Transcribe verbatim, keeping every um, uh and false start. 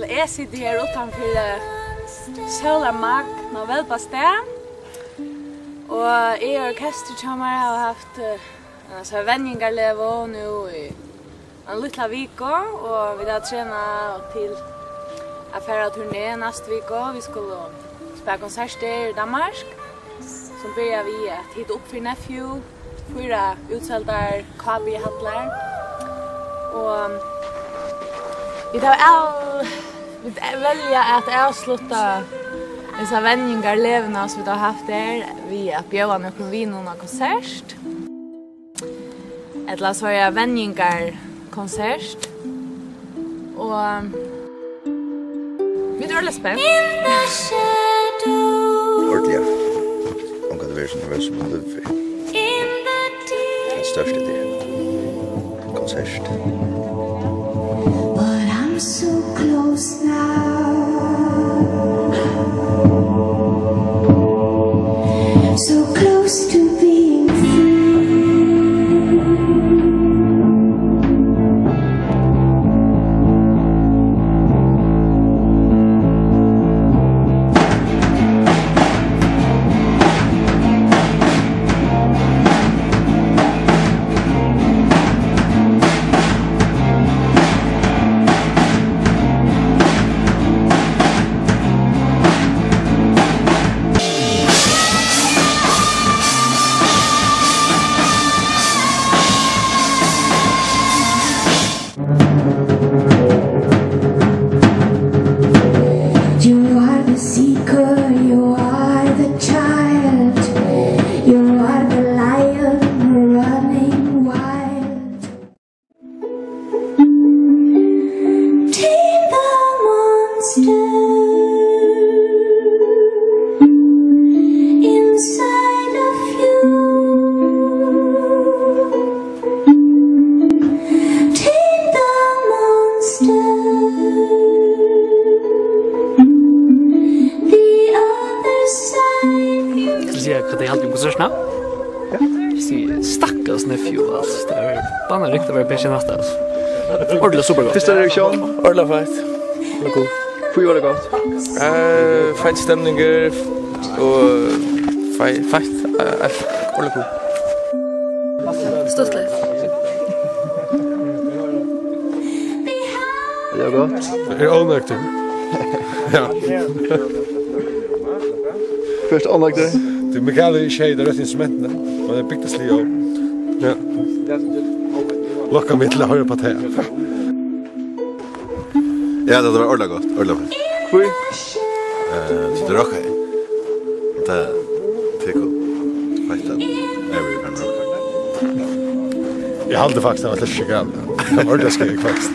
Eg siti her uttanfyri Sólarmagn á Velbastað, og eg og orkestrið hjá mær hava havt, eh, altso, venjingarlegu nú í eina lítla viku, og vit hava trenað til at fara á turné næstu viku. Vit skulu spæla konsertir í Danmark, sum byrja við at hita upp fyri Nephew, fýra útseldar K B-hallar. Og vit hava av-, vit velja at avslutta hesa venjingarleguna, sum vit hava havt her, við at bjóða nøkrum vinum á konsert. Ella so er venjingarkonsert. Og vit eru øll spent. Ordiliga. Hon kann vera so nervøs sum hon vil fyri. Tann størsti, tað er konsert. But I'm so close now. So close to being free. You are the seeker, you are the child, you are the lion running wild. Tame the monster inside of you. Tame the monster, the other side. Skal eg siga, hvat eg haldi um konsertina? Ja. Eg sigi, stakkars Nephew, altso. Tað er banna ringt at vera P C næsta, altso. Ordiliga supergott. Fyrsta reaksjón? Ordiliga feitt. Ordiliga cool. Hví var tað gott? Eh, feitur stemningur og fei-, feitt, eh, alt. Ordiliga cool. Stuttligt. Tað er gott. Eg eri ónøgdur. Ja. Fyrst ónøgdur. Tú, Mikael, er ikki, tað er røtt instrumentini, og tað er bygdaslig og, ja. Lokka meg til at hoyra uppá tað. Ja, tað var ordiliga gott, ordiliga gott. Hví? Eh, tað rokkaði. Tað tekur feitt at eg vil vera rokka. Eg haldi faktiskt, tað var slett ikki galið. Tað var ordiliga skægt, faktiskt.